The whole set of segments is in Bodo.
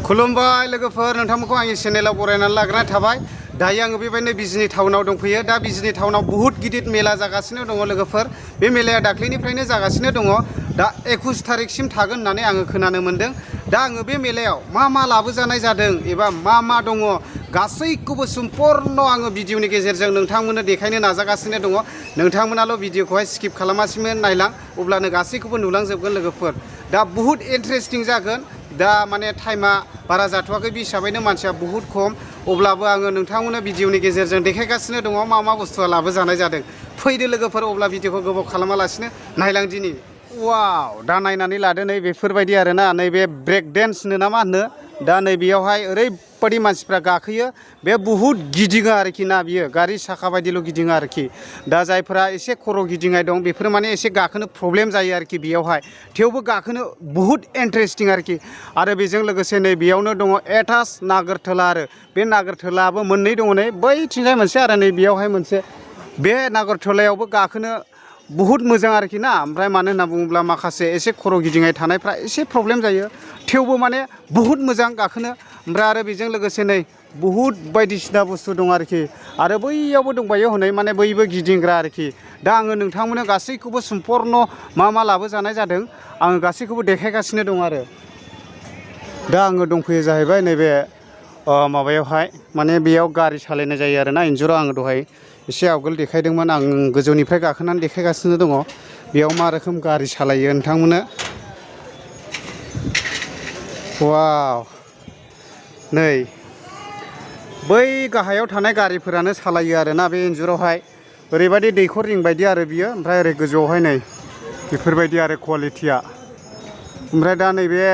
खुलुमबाय लोगोफोर नोंथांमोनखौ आंनि चेनेलाव बरायनानै लाग्रोनाय थाबाय। दायो आङो बेबायदिनो बिजनि टाउनाव दंफैयो। दा बिजनि टाउनाव बुहुत गिदिर मेला जागासिनो दङ लोगोफोर। बे मेलाया दाख्लैनिफ्रायनो जागासिनो दङ। दा 21 तारिखसिम थागोन होननानै आङो खोनानो मोन्दों। दा आङो बे मेलायाव मा लाबोजानाय जादों एबा मा दङ गासैखौबो सम्पुर्ण आङो भिडिअनि गेजेरजों नोंथांमोननो देखायनो नाजागासिनो दङ। नोंथांमोनाल' भिडिअखौहाय स्किप खालामासिनो नायलां, अब्लानो गासैखौबो नुलांजोबगोन लोगोफोर। दा बुहुत इन्टारेस्टिं जागोन। दा माने टाइमा बारा जाथ'वाखै, बे हिसाबैनो मानसिया बुहुत खम। अब्लाबो आङो नोंथांमोननो भिडिअनि गेजेरजों देखायगासिनो दङ मा बुस्थुआ लाबोजानाय जादों। फैदो लोगोफोर, अब्ला भिडिअखौ गोबाव खालामालासिनो नायलां दिनि। वाव, दा नायनानै लादो नै बेफोरबायदि आरोना, नैबे ब्रेक डेन्स होनो ना मा होनो। दा नैबेयावहाय ओरैबायदि मानसिफ्रा गाखोयो, बे बुहुत गिदिङो आरोखि ना, बियो गारि साखा बायदिल' गिदिङो आरोखि। दा जायफोरा एसे खर' गिदिंनाय दं बेफोर माने एसे गाखोनो प्रब्लेम जायो आरोखि बेयावहाय, थेवबो गाखोनो बुहुत इन्टारेस्टिं आरोखि। आरो बेजों लोगोसे नै बेयावनो दङ एटाच नागोरटोला, आरो बे नागोरटोलाबो मोननै दङ, नै बैथिंजाय मोनसे आरो नै बेयावहाय मोनसे। बे नागोरटोलायावबो गाखोनो बुहुत मोजां आरोखि ना। ओमफ्राय मानो होनना बुङोब्ला माखासे एसे खर' गिदिंनाय थानायफ्रा एसे प्रब्लेम जायो, थेवबो माने बुहुत मोजां गाखोनो। ओमफ्राय आरो बेजों लोगोसे नै बुहुत बायदिसिना बुस्थु दं आरोखि। आरो बैयावबो दंबायो हनै, माने बैबो गिदिंग्रा आरोखि। दा आङो नोंथांमोननो गासैखौबो सम्पुर्ण मा लाबोजानाय जादों आङो गासैखौबो देखायगासिनो दं आरो। दा आङो दंफैयो जाहैबाय नैबे माबायावहाय, माने बेयाव गारि सालायनाय जायो आरोना। इन्जुराव आङो दहाय एसे आवगोल देखायदोंमोन, आं गोजौनिफ्राय गाखोनानै देखायगासिनो दङ। बेयाव मा रोखोम गारि सालायो नोंथांमोननो। वाव, नै बै गाहायाव थानाय गारिफोरानो सालायो आरोना बे इन्जुरावहाय। ओरैबायदि दैखर रिं बायदि आरो बियो, ओमफ्राय ओरै गोजौआवहाय नै बेफोरबायदि आरो क्वालिटिया। ओमफ्राय दा नैबे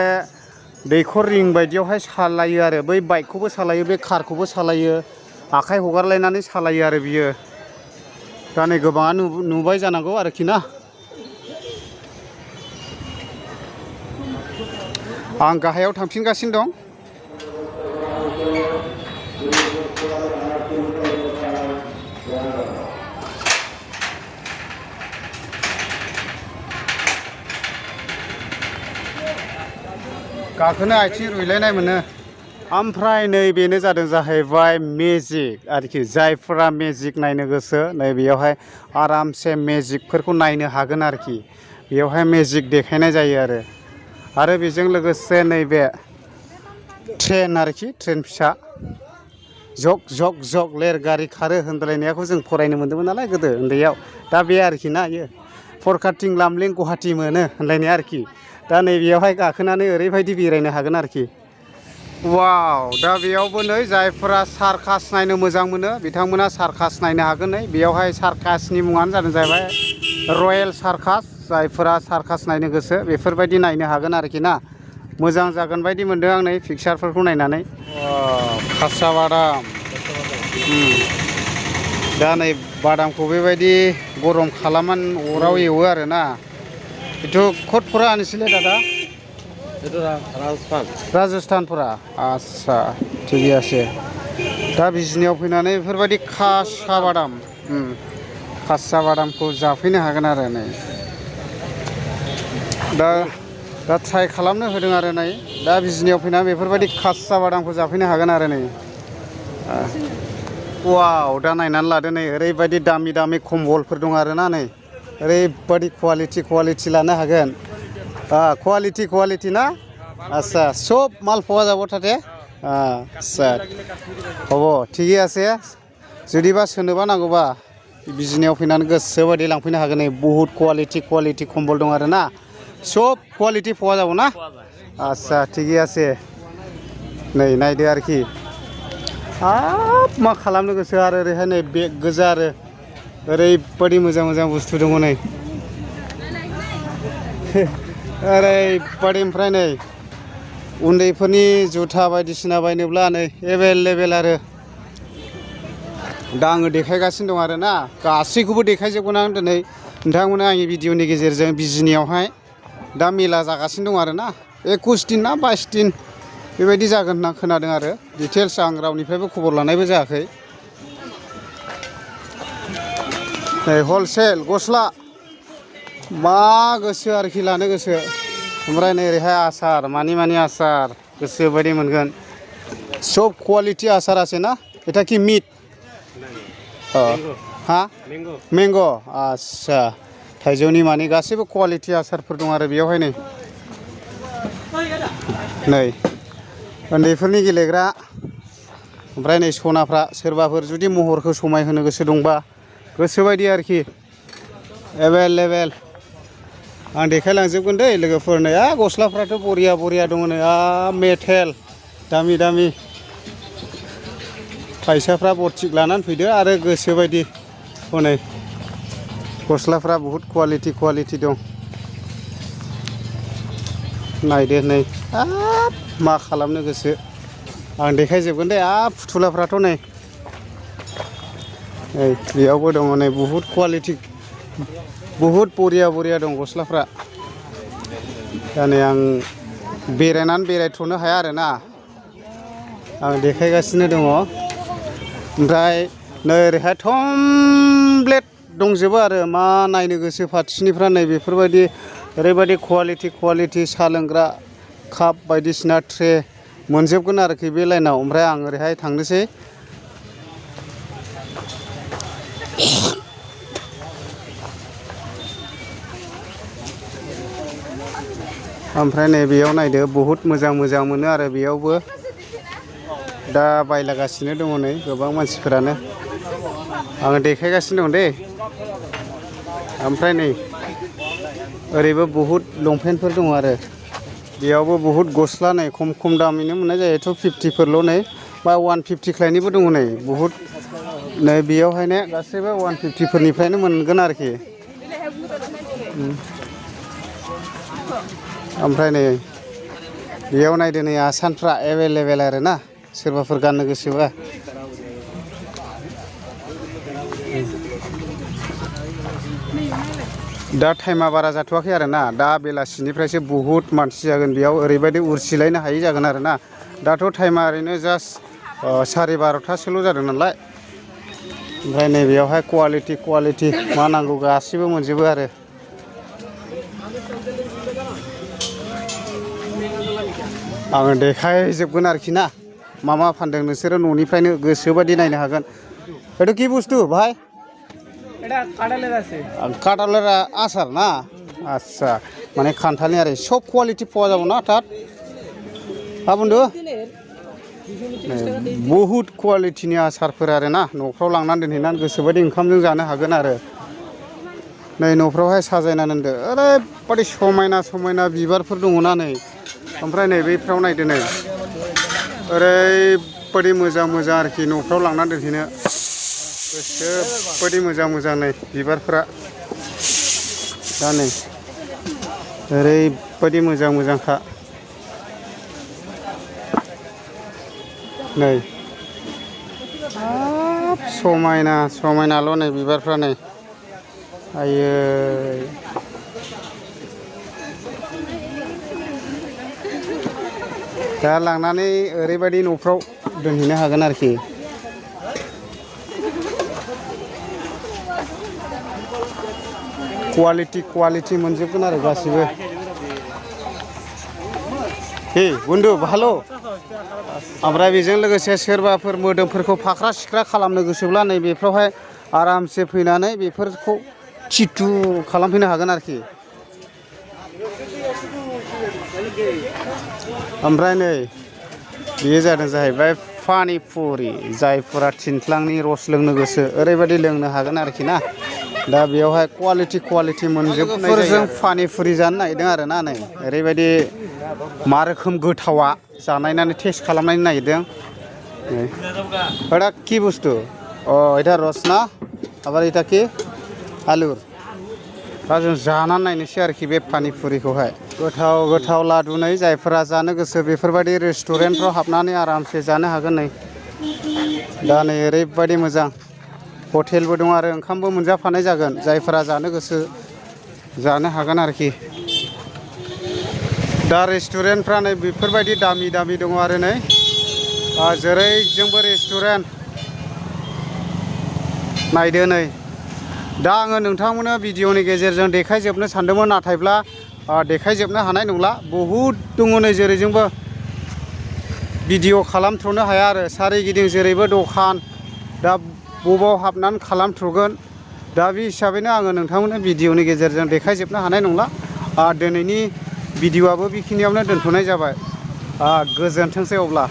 दैखर रिं बायदियावहाय सालायो आरो, बै बाइकखौबो सालायो, बे कारखौबो सालायो, आखाइ हगारलायनानै सालायो आरो बियो। दा नै गोबाङानो नुबाय जानांगौ आरोखि ना। आं गाहायाव थांफिनगासिनो दं। गाखोनो आथिं रुइलायनाय मोनो। ओमफ्राय नै बेनो जादों जाहैबाय मेजिक आरोखि। जायफोरा मेजिक नायनो गोसो नै बेयावहाय आरामसे मेजिकफोरखौ नायनो हागोन आरोखि। बेयावहाय मेजिक देखायनाय जायो आरो बेजों लोगोसे नैबे ट्रेन आरोखि, ट्रेन फिसा जग जग जग लेर गारि खारो होनलायनायखौ जों फरायनो मोन्दोंमोन नालाय गोदो उन्दैयाव। दा बे आरोखि ना, इयो फरकाटिं लामलिं गुवाहाटि मोनो होनलायनाय आरोखि। दा नैबेयावहाय गाखोनानै ओरैबायदि बेरायनो हागोन आरोखि। वाव, दा बेयावबो नै जायफोरा सार्कास नायनो मोजां मोनो बिथांमोना सार्कास नायनो हागोन। नै बेयावहाय सार्कासनि मुङानो जादों जाहैबाय रयेल सार्कास। जायफोरा सार्कास नायनो गोसो बेफोरबायदि नायनो हागोन आरोखि ना। मोजां जागोन बायदि मोनदों आं नै पिकचारफोरखौ नायनानै। खासा बादाम, दा नै बादामखौ बेबायदि गरम खालामनानै अराव एवो आरोना। बेथ' कटपुरा आनिছিলে दादा? राजस्थानपुरा, आस्सा थिग আছে। दा बिजनियाव फैनानै बेफोरबायदि खासा बादामखौ जाफैनो हागोन आरो नै। दा ट्राइ खालामनो होदों आरो नै। दा बिजनियाव फैनानै बेफोरबायदि खासा बादामखौ जाफैनो हागोन आरो नै। वाव, दा नायनानै लादो नै ओरैबायदि दामि दामि कम्बलफोर दं आरोना नै। ओरैबायदि क्वालिटि लानो हागोन। क्वालिटि ना? আচ্ছা, সব মাল পোৱা যাব তাতে? আচ্ছা, হ'ব, ঠিকই আছে। जुदिबा सोरनोबा नांगौबा बिजनियाव फैनानै गोसोबायदि लांफैनो हागोन। नै बुहुत क्वालिटि कम्बल दं आरोना। सब क्वालिटि পোৱা যাব ना? আচ্ছা, ঠিকই আছে। नै नायदो आरोखि। हाब, मा खालामनो गोसो आरो ओरैहाय नै बेग गोजा आरो ओरैबायदि मोजां बुस्थु दङ नै। ओरैबायदि ओमफ्राय नै उन्दैफोरनि जुथा बायदिसिना बायनोब्ला नै एभेलेबेल आरो। दा आङो देखायगासिनो दं आरोना, गासैखौबो देखायजोबगोन आं दिनै नोंथांमोना आंनि भिडिअनि गेजेरजों। बिजनियावहाय दा मेला जागासिनो दं आरोना। 21 दिन ना 22 दिन बेबायदि जागोन होनना खोनादों आरो। डिटेल्स आं रावनिफ्रायबो खबर लानायबो जायाखै। नै हलसेल गस्ला मा गोसो आरोखि लानो गोसो। ओमफ्राय नै ओरैहाय आसार, मानि आसार। गोसोबायदि मोनगोन सब क्वालिटी आसार আছে ना এটা কি মিট हाँ मैंगो आच्छा थाइजौनि माने गासैबो क्वालिटी आसारफोर दं आरो बेयावहाय नै उन्दैफोरनि गेलेग्रा ओमफ्राय नै सनाफ्रा सोरबाफोर जुदि महरखौ समायहोनो गोसो दंबा गोसोबायदि आरोखि एभेलेबेल आं देखायलांजोबगोन दै लोगोफोरनो गस्लाफ्राथ' बरिया बरिया दङ नै मेटेल दामि दामि फैसाफ्रा बरथिक लानानै फैदो आरो गोसोबायदि हनै गस्लाफ्रा बहुत क्वालिटी दं नायदो नै मा खालामनो गोसो आं देखायजोबगोन दे फुथुलाफ्राथ' नै बेयावबो दङ नै बहुत क्वालिटी बहुत बरिया दं गस्लाफ्रा दा नै आं बेरायथ'नो हाया आरोना आं देखायगासिनो दङ ओमफ्राय नै ओरैहाय थमब्लेट दंजोबो आरो मा नायनो गोसो फारसेनिफ्रा नै बेफोरबायदि ओरैबायदि क्वालिटी साहा लोंग्रा काप बायदिसिना ट्रे मोनजोबगोन आरोखि बे लाइनाव ओमफ्राय आं ओरैहाय थांनोसै ओमफ्राय नै बेयाव नायदो बहुत मोजां मोनो आरो बेयावबो दा बायलागासिनो दङ नै गोबां मानसिफोरानो आङो देखायगासिनो दं दे ओमफ्राय नै ओरैबो बहुत लंपेन्टफोर दङ आरो बेयावबो बहुत गस्ला नै खम दामैनो मोननाय जायोथ' 50फोरल' नै बा 150 ख्लायनिबो दङ नै बहुत नै बेयावहायनो गासैबो 150फोरनिफ्रायनो मोनगोन आरोखि ओमफ्राय नै बेयाव नायदो नै आसानफ्रा एभेलेबेल आरो ना सोरबाफोर गाननो गोसोबा दा टाइमा बारा जाथ'वाखै आरो ना दा बेलासिनिफ्रायसो बहुत मानसि जागोन बेयाव ओरैबायदि उरसिलायनो हायि जागोन आरो ना दाथ' टाइमा ओरैनो जास्ट 12:30सोल' जादों नालाय ओमफ्राय नै बेयावहाय क्वालिटी मा नांगौ गासिबो मोनजोबो आरो आङो देखायजोबगोन आरोखि ना मा फानदों नोंसोरो न'निफ्रायनो गोसोबायदि नायनो हागोन এটা কি বস্তু ভাই এটা কাঁঠালের আচার না আচ্ছা মানে খান্থালনি আরে সব কোয়ালিটি পাওয়া যাব না তাত বন্ধু बहुत क्वालिटीनि आसारफोर आरो ना न'फ्राव लांनानै दोनहैनानै गोसोबायदि ओंखामजों जानो हागोन आरो नै न'फ्रावहाय साजायनानै दोनदो ओरैबायदि समायना बिबारफोर दङ ना नै ओमफ्राय नै बैफ्राव नायदो नै ओरैबायदि मोजां आरोखि न'फ्राव लांनानै दोनहैनो गोसोबायदि मोजां नै बिबारफ्रा दा नै ओरैबायदि मोजांखा नै समायनाल' नै बिबारफ्रा नै आयै दा लांनानै ओरैबायदि न'फ्राव दोनहैनो हागोन आरोखि क्वालिटी मोनजोबगोन आरो गासिबो हे बन्धु भालो ओमफ्राय बेजों लोगोसे सोरबाफोर मोदोमफोरखौ फाख्रा सिख्रा खालामनो गोसोब्ला नै बेफ्रावहाय आरामसे फैनानै बेफोरखौ चिटु खालामफैनो हागोन आरोखि ओमफ्राय नै बेयो जादों जाहैबाय पानिपुरि जायफोरा थिनथ्लांनि रस लोंनो गोसो ओरैबायदि लोंनो हागोन आरोखि ना दा बेयावहाय क्वालिटी मोनजोबनाय जों पानिपुरि जानो नागिरदों आरो ना नै ओरैबायदि मा रोखोम गोथावा जानायनानै टेस्ट खालामनायनो नागिरदों এটা কি বস্তু এটা রস না আবার এটা কি আলুর दा जों जानानै नायनोसै आरोखि बे पानिपुरिखौहाय गोथाव लादु नै जायफोरा जानो गोसो बेफोरबायदि रेस्टुरेन्टफ्राव हाबनानै आरामसे जानो हागोन नै दा नै ओरैबायदि मोजां हटेलबो दं आरो ओंखामबो मोनजाफानाय जागोन जायफोरा जानो गोसो जानो हागोन आरोखि दा रेस्टुरेन्टफ्रा नै बेफोरबायदि दामि दङ आरो नै जेरैजोंबो रेस्टुरेन्ट नायदो नै दा आङो नोंथांमोननो भिडिअनि गेजेरजों देखायजोबनो सानदोंमोन नाथायब्ला देखायजोबनो हानाय नंला बहुद दङ नै जेरैजोंबो भिडिअ खालामथ्र'नो हाया आरो सारिगिदिं जेरैबो दखान दा बबाव हाबनानै खालामथ्र'गोन दा बे हिसाबैनो आङो नोंथांमोननो भिडिअनि गेजेरजों देखायजोबनो हानाय नंला दिनैनि भिडिअआबो बेखिनियावनो दोनथ'नाय जाबाय गोजोनथोंसै अब्ला